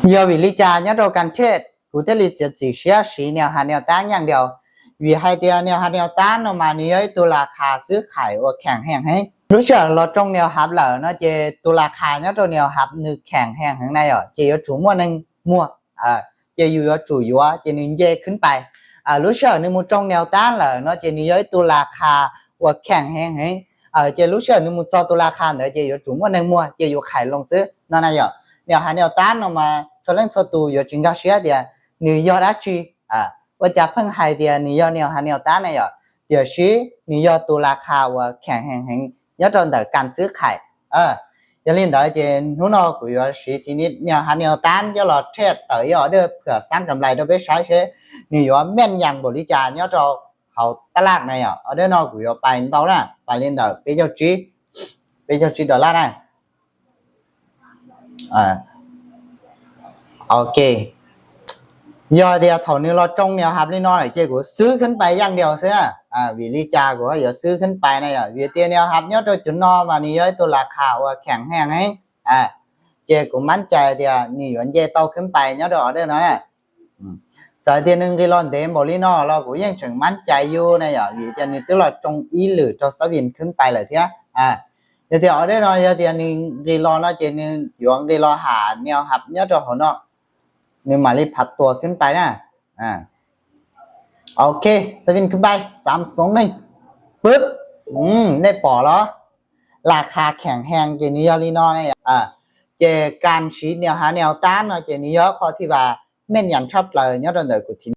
Yog vim li cas nyob rau kas thiaj kuv thiaj li txiav txim siab siv neo has neo tab nyeej diaus? Vim hais tias neo has neo tab no mas nws yog ib tug las khas xwb khais uas kheem heej heev. Lub sij hawm los tsoo neo has lawm no ces tus las khas nyob rau neo has nws kheem heej heev na yom, ces yuav tsum muaj neeg muag, ces yus yuav tsum yuav ces nws nce khwb pais. Lub sij hawm nws mus tsoo neo tab lawm no ces nws yog ib tug las khas uas kheem heej heev, ces lub sij hawm nws mus txog tus las khas ntawd ces yuav tsum muaj neeg muag ces yus khais loo xwb no na yom. Neo has neo tab no mas txhua leej txhua tus yuav tsis nkag siab tias nws yog dab tsi, ua cas pheej hais tias nws yog neo has neo tab na yom, tiam sis nws yog tus las khas uas kheem heej heev nyob rau ntawm kas xwb khais. Yog li ntawd ces hnub no kuv yuav siv thiab neo has neo tab coj los thiaj tawm ib order phwam xab kam lais rau peb saib seb nws yuav meej yam npaum li cas nyob rau hauv tab laj na yom. Order no kuv yuav pais ntau na, pais li ntawm peb caug tsib, peb caug tsib dollar na. Ok, yog tias thaum nws los tsoo neo has li no lawm ces kuv xwb khwb pais yeej diaus xwb na. Vim li cas kuv yuav xwb khwb pais na yom? Vim tias neo has nyob rau cov no mas nws yog ib tug las khas uas kheem heej heev, ces kuv mab cai tias nws yuav nce tau khwb pais nyob rau order no na. Txawm tias nws nqis los ntev npaum li no los kuv yeej tseem mab cai yus na yom, vim tias nws twb los tsoo ib lwm rau xab vin khwb pais lawm thiab. Yog tias order no yog tias nws nqis los no ces nws yuav nqis los ham neo has nyob rau hauv no, nws mam li phav tuas khwb pais na. Ok, xab vin khwb pais xav xoov neeg pub, nej pom los, las khas kheem heej ces nws yog li no ne. Ces kas siv neo has neo tab no ces nws yog qhov thib vas meej yam tshaj plaws nyob rau ntawm kuv thiab.